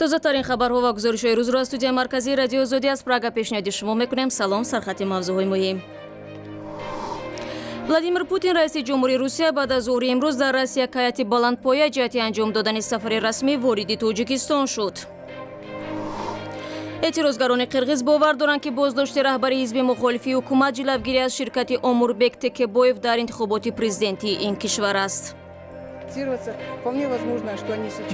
Тозатарин хабарҳо ва гузоришҳои рӯзро аз студияи марказии Радиои Озодӣ аз Прага пешниҳоди шумо мекунем. Салом, сархати мавзӯъҳои муҳим. Владимир Путин, раиси ҷумҳурии Русия, баъд аз зуҳри имрӯз дар раъси як ҳайати баландпоя ҷиҳати анҷом додани сафари расмӣ вориди Тоҷикистон шуд. Эътирозгарони қирғиз бовар доранд, ки боздошти раҳбари ҳизби мухолифи ҳукумат ҷилавгирӣ аз ширкати Омурбек Текебоев дар интихоботи президентии ин кишвар аст.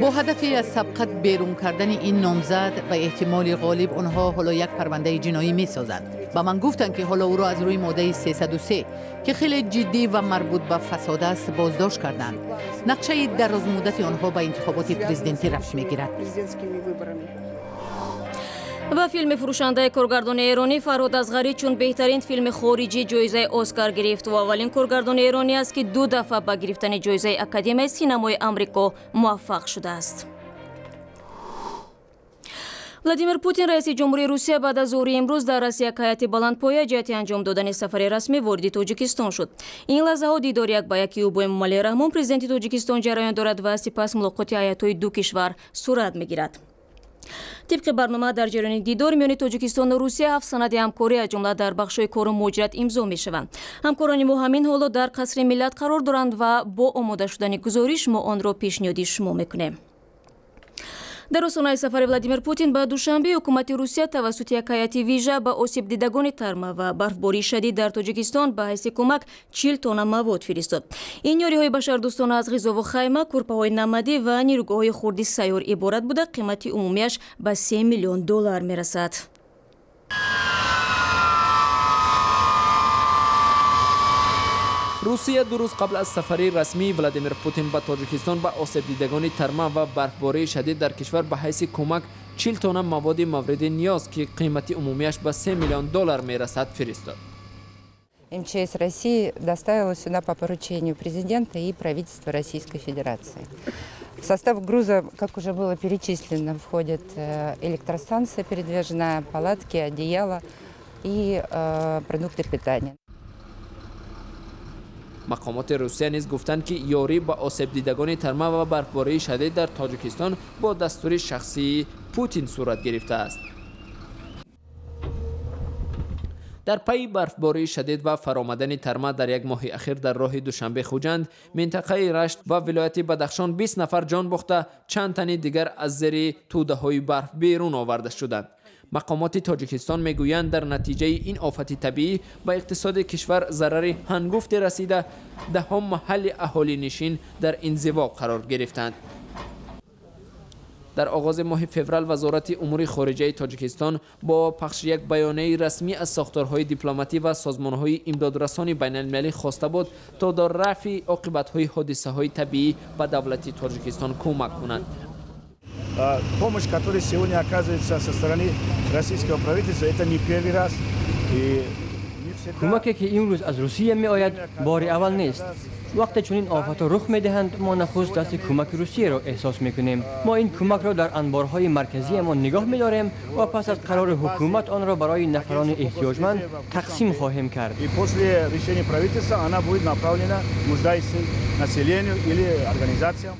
Бо ҳадафи аз сабқат берун кардани ин номзад ба эҳтимоли ғолиб онҳо ҳоло як парвандаи ҷиноӣ месозанд. Ба ман гуфтанд, ки ҳоло ӯро аз рӯи моддаи 303, ки хеле ҷиддӣ ва марбут ба фасод аст, боздошт карданд. Нақшаи дарозмуддати онҳо ба интихоботи президентӣ рабт мегирад. Ва филми фурӯшандаи коргардони эронӣ Фарҳод Асғарӣ чун беҳтарин филми хориҷӣ ҷоизаи Оскар гирифт. Ӯ аввалин коргардони эронӣ аст, ки ду дафъа ба гирифтани ҷоизаи Академияи синамои Амрико муваффақ шудааст. Владимир Путин, раиси ҷумҳурии Русия, баъд аз зуҳри имрӯз дар раъси як ҳайати баландпоя ҷиҳати анҷом додани сафари расмӣ вориди Тоҷикистон шуд. Ин лаҳзаҳо дидори як ба яки ӯ бо Эмомалӣ Раҳмон, президенти Тоҷикистон, ҷараён дорад ва сипас мулоқоти ҳайатҳои ду кишвар сурат мегирад. Тибқи барнома, дар ҷараёни дидор миёни Тоҷикистону Русия ҳафт санади ҳамкорӣ, аз ҷумла дар бахшҳои кору муҳоҷират, имзо мешаванд. Ҳамкорони мо ҳамин ҳоло дар Қасри Миллат қарор доранд ва бо омода шудани гузориш мо онро пешниҳоди шумо мекунем. Дар остонаи сафари Владимир Путин ба Душанбе, ҳукумати Русия тавассути як ҳайати вижа ба осебдидагони тарма ва барфбории шадид дар Тоҷикистон ба ҳайси кӯмак 40 тонна мавод фиристод. Ин ёриҳои башардӯстона аз ғизову хайма, кӯрпаҳои намадӣ ва нирӯгоҳҳои хурди сайёр иборат буда, қимати умумиаш ба 3 миллион доллар мерасад. Русия 2 рӯз қабл аз сафари расмии Владимир Путин ба Тоҷикистон ба осебдидагони тарма ва барфбории шадид дар кишвар ба ҳайси кӯмак 40 тонна маводи мавриди ниёз, ки қимати умумиаш ба 3 миллион доллар мерасад, фиристод. МЧС России доставила сюда по поручению президента и правительства Российской Федерации. В состав груза, как уже было перечислено, входит электростанция передвижная, палатки, одеяло и продукты питания. Мақомоти Русия низ гуфтанд, ки ёрӣ ба осебдидагони тарма ва барфбории шадид дар Тоҷикистон бо дастури шахсии Путин сурат гирифтааст. Дар пайи барфбории шадид ва фаромадани тарма дар як моҳи ахир дар роҳи Душанбе Хуҷанд, минтақаи Рашт ва вилояти Бадахшон 20 нафар ҷон бохта, чанд тани дигар аз зери тӯдаҳои барф берун оварда шуданд. Мақомоти Тоҷикистон мегӯянд, дар натиҷаи ин офати табиӣ ба иқтисоди кишвар зарари ҳангуфте расида, даҳҳо маҳалли аҳолинишин дар инзиво қарор гирифтанд. Дар оғози моҳи феврал Вазорати умури хориҷаи Тоҷикистон бо пахши як баёнияи расмӣ аз сохторҳои дипломатӣ ва созмонҳои имдодрасони байналмилалӣ хоста буд, то дар рафъи оқибатҳои ҳодисаҳои табиӣ ба давлати Тоҷикистон кӯмак кунанд. Помощь, которая сегодня оказывается со стороны российского правительства, это не первый раз. И кӯмаке, ки имрӯз аз Русия меояд, бори аввал нест. Вақте чунин офатҳо рух медиҳанд, мо нахуст дасти кӯмаки Русияро эҳсос мекунем. Мо ин кӯмакро дар анборҳои марказиамон нигоҳ медорем ва пас аз қарори ҳукумат онро барои нафарони эҳтиёҷманд тақсим хоҳем кард. И после решения правительства она будет направлена нуждающемуся населению или организациям.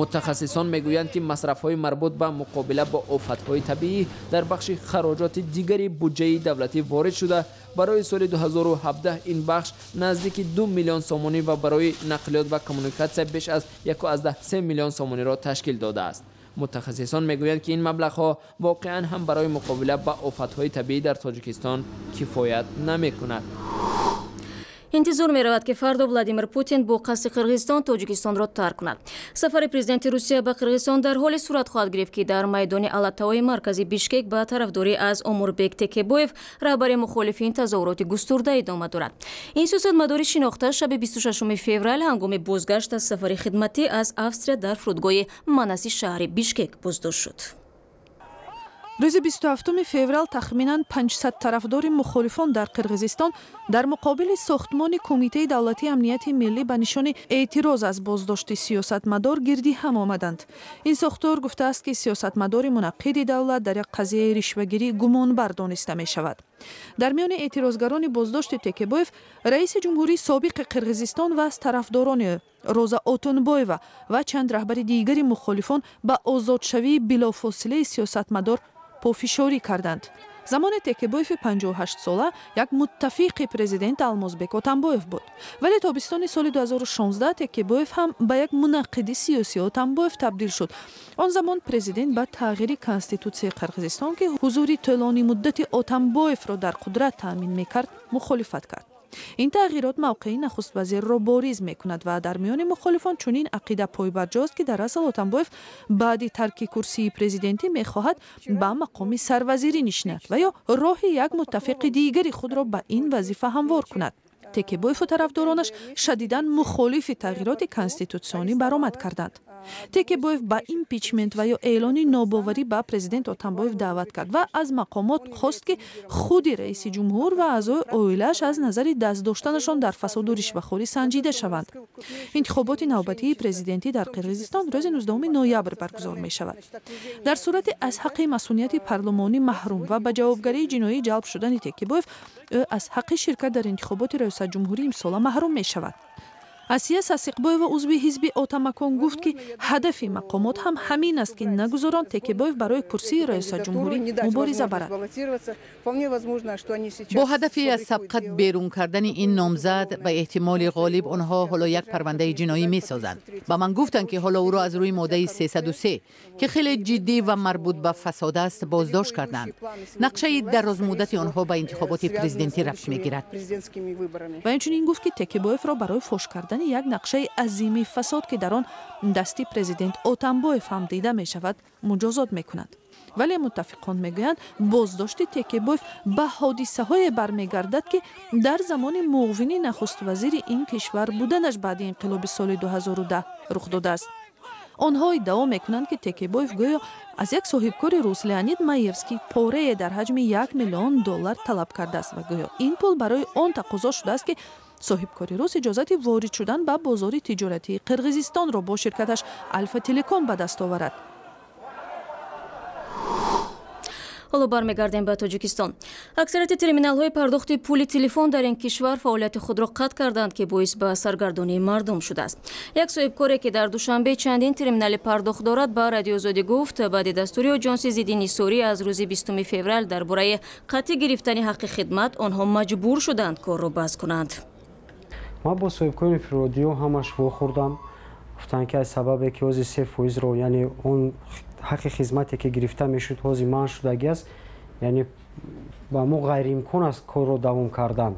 Мутахассисон мегӯянд, ки масрафҳои марбут ба муқобила бо офатҳои табиӣ дар бахши хароҷоти дигари буҷаи давлатӣ ворид шуда, барои соли 2017 ин бахш наздики 2 миллион сомонӣ ва барои нақлиёт ва коммуникатсия беш аз 1,3 миллион сомониро ташкил додааст. Мутахассисон мегӯянд, ки ин маблағҳо воқеан ҳам барои муқобила ба офатҳои табиӣ дар Тоҷикистон кифоят намекунад. Интизор меравад, ки фардо Владимир Путин бо қасди Қирғизистон Тоҷикистонро тарк кунад. Сафари президенти Русия ба Қирғизистон дар ҳоле сурат хоҳад гирифт, ки дар майдони Алатаои маркази Бишкек ба тарафдорӣ аз Омурбек Текебоев, раҳбари мухолифин, тазоҳуроти густурда идома дорад. Ин сиёсатмадори шинохта шаби 26 феврал ҳангоми бозгашт аз сафари хидматӣ аз Австрия дар фурудгоҳи Манаси шаҳри Бишкек боздошт шуд. Рӯзи 27 феврал тахминан 500 тарафдори мухолифон дар Қирғизистон дар муқобили сохтмони Кумитаи давлатии амнияти миллӣ ба нишони эътироз аз боздошти сиёсатмадор гирди ҳам омаданд. Ин сохтор гуфтааст, ки сиёсатмадори мунаққиди давлат дар як қазияи ришвагирӣ гумонбар дониста мешавад. Дар миёни эътирозгарони боздошти Текебоев раиси ҷумҳурии собиқи Қирғизистон ва аз тарафдорони ӯ Роза Отунбоева ва чанд раҳбари дигари мухолифон ба озодшавии билофосилаи сиёсатмадор пофишорӣ карданд. Замоне Текебоеви 58-сола як муттафиқи президент Алмозбек Отамбоев буд. Вале тобистони соли 2016 Текебоев ҳам ба як мунаққиди сиёсии Отамбоев табдил шуд. Он замон президент ба тағйири конститутсияи Қирғизистон, ки ҳузури тӯлонимуддати Отамбоевро дар қудрат таъмин мекард, мухолифат кард. Ин тағйирот мавқеи нахуствазирро бориз мекунад ва дар миёни мухолифон чунин ақида пойбарҷост, ки дар асл Отамбоев баъди тарки курсии президентӣ мехоҳад ба мақоми сарвазирӣ нишинад ва ё роҳи як муттафиқи дигари худро ба ин вазифа ҳамвор кунад. Текебоеву тарафдоронаш шадидан мухолифи тағйироти конститутсионӣ баромад карданд. Текебоев ба импичмент ва ё эълони нобоварӣ ба президент Отамбоев даъват кард ва аз мақомот хост, ки худи раиси ҷумҳур ва аъзои оилааш аз назари даст доштанашон дар фасоду ришвахорӣ санҷида шаванд. Интихоботи навбатии президентӣ дар Қирғизистон рӯзи 19 ноябр баргузор мешавад. Дар сурати аз ҳаққи масунияти парлумонӣ маҳрум ва ба ҷавобгарии ҷиноӣ ҷалб шудани Текебоев, ӯ аз ҳаққи ширкат дар интихоботи раёсатҷумҳурӣ имсола маҳрум мешавад. Асия Сасиқбоева, узви ҳизби Отамакон, гуфт, ки ҳадафи мақомот ҳам ҳамин аст, ки нагузоранд Текебоев барои курсии раёсатҷумҳурӣ мубориза барад. Бо ҳадафи аз сабқат берун кардани ин номзад, ба эҳтимоли ғолиб онҳо ҳоло як парвандаи ҷиноӣ месозанд. Ба ман гуфтанд, ки ҳоло ӯро аз рӯи моддаи 303, ки хеле ҷиддӣ ва марбут ба фасод аст, боздошт карданд. Нақшаи дарозмуддати онҳо ба интихоботи президентӣ рабт мегирад. Ва инчунин гуфт, ки Текебоевро барои фош кардани як нақшаи азими фасод, ки дар он дасти президент Отамбоев ҳам дида мешавад, муҷозот мекунанд. Вале муттафиқон мегӯянд, боздошти Текебоев ба ҳодисаҳое бармегардад, ки дар замони муовини нахуствазири ин кишвар буданаш баъди инқилоби соли 2010 рух додааст. Онҳо иддао мекунанд, ки Текебоев гӯё аз як соҳибкори рус, Леонид Маевский, порае дар ҳаҷми 1 миллион доллар талаб кардааст ва гӯё ин пул барои он тақозо шудааст, ки соҳибкори рус иҷозати ворид шудан ба бозори тиҷоратии Қирғизистонро бо ширкаташ Алфа Телеком ба даст оварад. Ҳоло бармегардем ба Тоҷикистон. Аксарияти терминалҳои пардохти пули телефон дар ин кишвар фаъолияти худро қатъ карданд, ки боис ба саргардонии мардум шудааст. Як соҳибкоре, ки дар Душанбе чандин терминали пардохт дорад, ба Радиоозодӣ гуфт, баъди дастури Оҷонси зидди нисорӣ аз рӯзи 20 феврал дар бораи қатъи гирифтани ҳаққи хидмат онҳо маҷбур шуданд корро баз кунанд. Ман бо соҳибкори инфиродиҳо ҳамаш вохӯрдам. Гуфтанд, ки аз сабабе ки ҳозир 3 фоизро, яъне он ҳаққи хизмате ки гирифта мешуд, ҳозир манъ шудагӣ аст, яъне ба мо ғайриимкон аст корро давом кардан.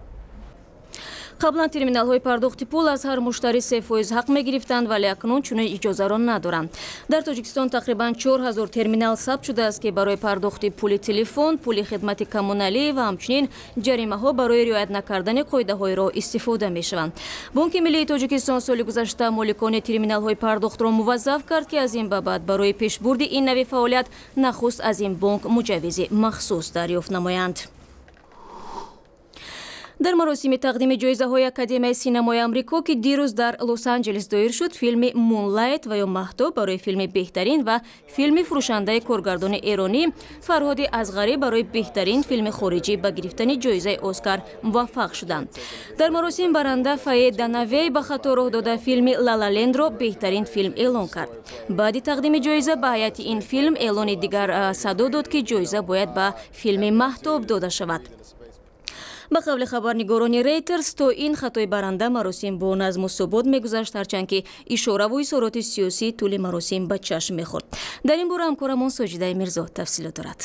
Қаблан терминалҳои пардохти пул аз ҳар муштарӣ 3% ҳақ мегирифтанд, вале акнун чунин иҷозаро надоранд. Дар Тоҷикистон тақрибан 4000 терминал сабт шудааст, ки барои пардохти пули телефон, пули хидмати коммуналӣ ва ҳамчунин ҷаримаҳо барои риоят накардани қоидаҳои роҳ истифода мешаванд. Бонки миллии Тоҷикистон соли гузашта моликони терминалҳои пардохтро муваззаф кард, ки аз ин ба баъд барои пешбурди ин нави фаъолият нахуст аз ин бонк муҷаввизи махсус дарёфт намоянд. Дар маросими тақдими ҷоизаҳои Академияи синамои Амрико, ки дирӯз дар Лос-Анҷелес доир шуд, филми Мунлайт ва ё Маҳтоб барои филми беҳтарин ва филми фурӯшандаи коргардони эронӣ Фарҳоди Асғарӣ барои беҳтарин филми хориҷӣ ба гирифтани ҷоизаи Оскар муваффақ шуданд. Дар маросим баранда Фае Данавей ба хато роҳ дода филми Лалалендро беҳтарин филм эълон кард. Баъди тақдими ҷоиза ба ҳайати ин филм эълони дигар садо дод, ки ҷоиза бояд ба филми Маҳтоб дода шавад. Ба қавли хабарнигорони Рейтерс, то ин хатои баранда маросим бо назму субот мегузашт, ҳарчанд ки ишораву изҳороти сиёсӣ тӯли маросим ба чашм мехӯрд. Дар ин бора ҳамкорамон Соҷидаи Мирзо тафсилот дорад.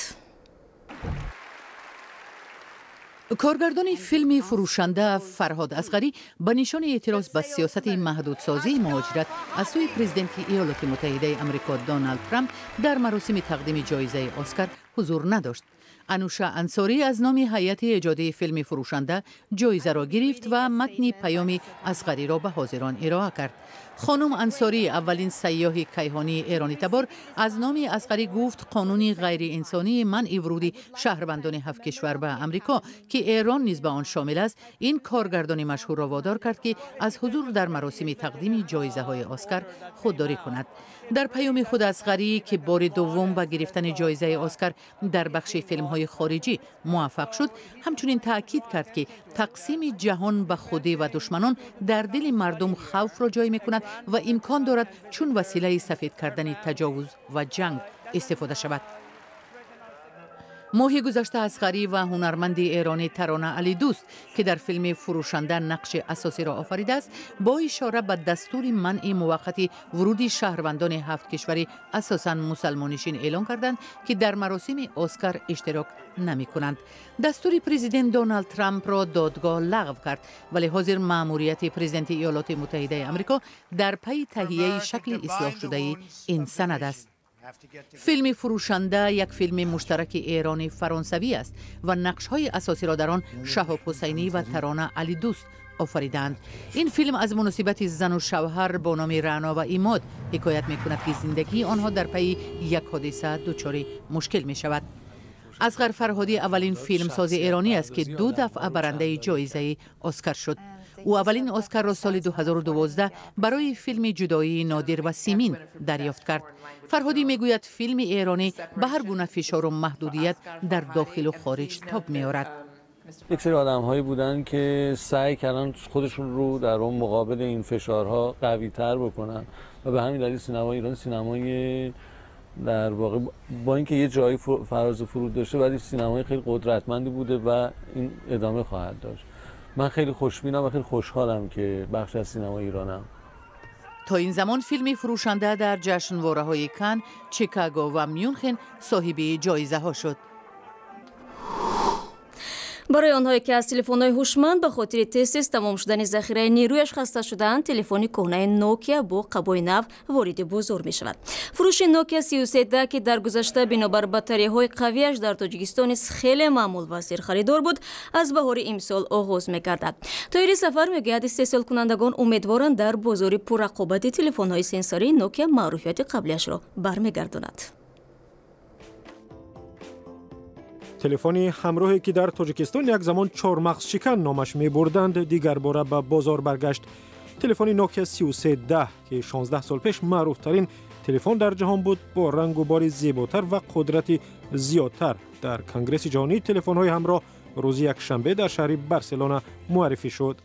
Коргардони филми фурӯшанда Фарҳод Асғарӣ ба нишони эътироз ба сиёсати маҳдудсозии муҳоҷират аз сӯи президенти Иёлоти Муттаҳидаи Амрико Доналд Трамп дар маросими тақдими ҷоизаи Оскар ҳузур надошт. Ануша Ансорӣ аз номи ҳайати эҷодии филми фурӯшанда ҷоизаро гирифт ва матни паёми Асғариро ба ҳозирон ироа кард. Хонум Ансорӣ, аввалин сайёҳи кайҳонии эронитабор, аз номи Асғарӣ гуфт, қонуни ғайриинсонии манъи вуруди шаҳрвандони ҳафт кишвар ба Амрико, ки Эрон низ ба он шомил аст, ин коргардони машҳурро водор кард, ки аз ҳузур дар маросими тақдими ҷоизаҳои Оскар худдорӣ кунад. Дар паёми худ Асғарӣ, ки бори дуввум ба гирифтани ҷоизаи Оскар дар бахши филмҳои синамои хориҷӣ муваффақ шуд, ҳамчунин таъкид кард, ки тақсими ҷаҳон ба худӣ ва душманон дар дили мардум хавфро ҷой мекунад ва имкон дорад чун василаи сафед кардани таҷовуз ва ҷанг истифода шавад. Моҳи гузашта Асғарӣ ва ҳунарманди эронӣ Тарона Алидӯст, ки дар филми «Фурӯшанда» нақши асосиро офаридааст, бо ишора ба дастури манъи муваққати вуруди шаҳрвандони ҳафт кишвари асосан мусалмоннишин эълон карданд, ки дар маросими Оскар иштирок намекунанд. Дастури президент Доналд Трампро додгоҳ лағв кард, вале ҳозир маъмурияти президенти Иёлоти Муттаҳидаи Амрико дар пайи таҳияи шакли ислоҳшудаи ин санад аст. Филми «Фурӯшанда» як филми муштараки эронӣ фаронсавӣ аст ва нақшҳои асосиро дар он Шаҳоб Ҳусайнӣ ва Тарона Алидӯст офаридаанд. Ин филм аз муносибати зану шавҳар бо номи Раъно ва Имод ҳикоят мекунад, ки зиндагии онҳо дар пайи як ҳодиса дучори мушкил мешавад. Асғар Фарҳодӣ аввалин филмсози эронӣ аст, ки ду дафъа барандаи ҷоизаи Оскар шуд. Ӯ аввалин Оскарро соли 2012 барои филми «Ҷудоии Нодир ва Симин» дарёфт кард. Фарҳодӣ мегӯяд, филми эронӣ ба ҳар гуна фишору маҳдудият дар дохилу хориҷ тоб меорад. یک سری آدم هایی بودن که سعی کردن خودشون رو در اون مقابل این فشارها قوی تر بکنن و به همین دلیل سینمای ایران سینمای در واقع با اینکه یه جایی فراز و فرود داشته، ولی سینمای خیلی قدرتمندی بوده و این ادامه خواهد داشت. من خیلی خوشبینم و خیلی خوشحالم که بخش از سینمای ایرانم. تا این زمان فیلم فروشنده در جشنواره های کن، چیکاگو و میونخن صاحب جایزه ها شد. Барои онҳое, ки аз телефонҳои ҳушманд ба хотири тез-тез тамом шудани захираи нерӯяш хаста шудаанд, телефони кӯҳнаи Nokia бо қабои нав вориди бозор мешавад. Фурӯши Nokia 3310, ки дар гузашта бинобар батареяҳои қавиаш дар Тоҷикистон низ хеле маъмул ва серхаридор буд, аз баҳори имсол оғоз мегардад. Тоҳири Сафар мегӯяд, истеҳсолкунандагон умедворанд, дар бозори пуррақобати телефонҳои сенсории Nokia маъруфияти қаблиашро бармегардонад. Телефони ҳамроҳе, ки дар Тоҷикистон як замон чормағзшикан номаш мебурданд, дигарбора ба бозор баргашт. Телефони Nokia 3310, ки 16 сол пеш маъруфтарин телефон дар ҷаҳон буд, бо рангу бори зеботар ва қудрати зиёдтар дар Конгресси ҷаҳонии телефонҳои ҳамроҳ рӯзи якшанбе дар шаҳри Барселона муаррифӣ шуд.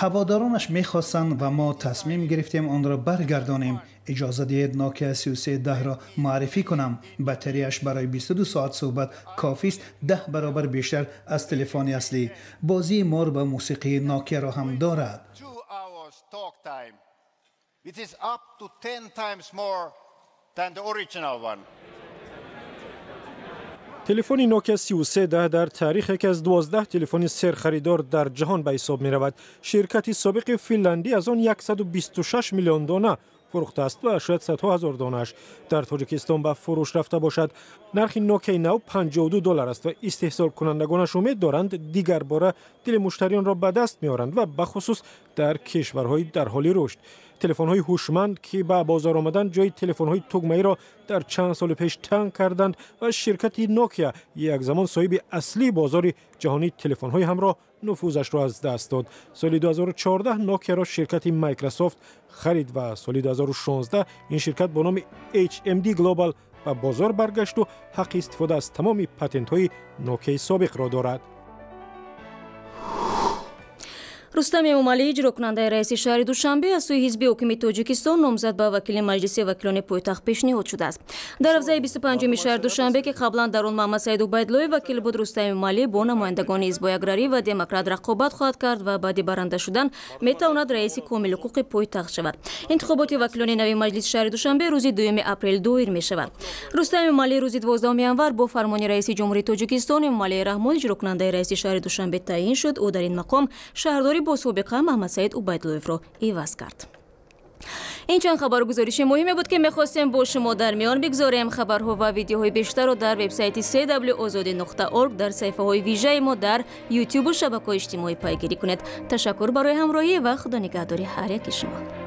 Ҳаводоронаш мехостанд ва мо тасмим гирифтем онро баргардонем. Иҷоза диҳед Nokia 3310-ро муаррифӣ кунам. Батареяш барои 22 соат суҳбат кофист, 10 баробар бештар аз телефони аслӣ. Бозии мор ба мусиқии Nokia-ро ҳам дорад. Which is up to 10 times more than the original one. Телефони Nokia 3310 дар таърих яке аз 12 телефони серхаридор дар ҷаҳон ба ҳисоб меравад. Ширкати собиқи финляндӣ аз он 126 миллион дона фурӯхтааст ва шояд садҳо ҳазор донааш дар Тоҷикистон ба фурӯш рафта бошад. Нархи Nokia нав 52 доллар аст ва истеҳсолкунандагонаш умед доранд, дигарбора дили муштариёнро ба даст меоранд ва бахусус дар кишварҳои дар ҳоли рушд. Телефонҳои ҳушманд, ки ба бозор омадан ҷои телефонҳои тугмаиро дар чанд соли пеш танг карданд ва ширкати Nokia як замон соҳиби аслии бозори ҷаҳонии телефонҳои ҳамроҳ нуфузашро аз даст дод. Соли 2014 Nokia-ро ширкати Microsoft харид ва соли 2016 ин ширкат бо номи HMD Global ба бозор баргашту ҳаққи истифода аз тамоми патентҳои Nokia-и собиқро дорад. Рустам Эмомалӣ, иҷрокунандаи раиси шаҳри Душанбе, аз сӯи ҳизби ҳокими Тоҷикистон номзад ба вакили Маҷлиси вакилони пойтахт пешниҳод шудааст. Дар ҳавзаи 25-уми шаҳри Душанбе, ки қаблан дар он Маҳмадсаид Убайдуллоев вакил буд, Рустам Эмомалӣ бо намояндагони ҳизбҳои аграрӣ ва демократ рақобат хоҳад кард ва баъди баранда шудан метавонад раиси комилҳуқуқи пойтахт шавад. Интихоботи вакилони нави Маҷлиси шаҳри Душанбе рӯзи 2 апрел доир мешавад. Рустам Эмомалӣ рӯзи 12 январ бо фармони раиси Ҷумҳурии Тоҷикистон Эмомалӣ Раҳмон иҷрокунандаи раиси шаҳри Душанбе таъин шуд. Ӯ дар ин мақом шаҳрдори бо собиқа Маҳмадсаид Убайдуллоевро иваз кард. Ин чанд хабару гузориши муҳиме буд, ки мехостем бо шумо дар миён бигзорем. Хабарҳо ва видеоҳои бештарро дар вебсайти cwozodi.org, дар саҳифаҳои вижаи мо дар ютубу шабакаҳои иҷтимоӣ пайгирӣ кунед. Ташаккур барои ҳамроҳӣ ва худонигаҳдори ҳар яки шумо.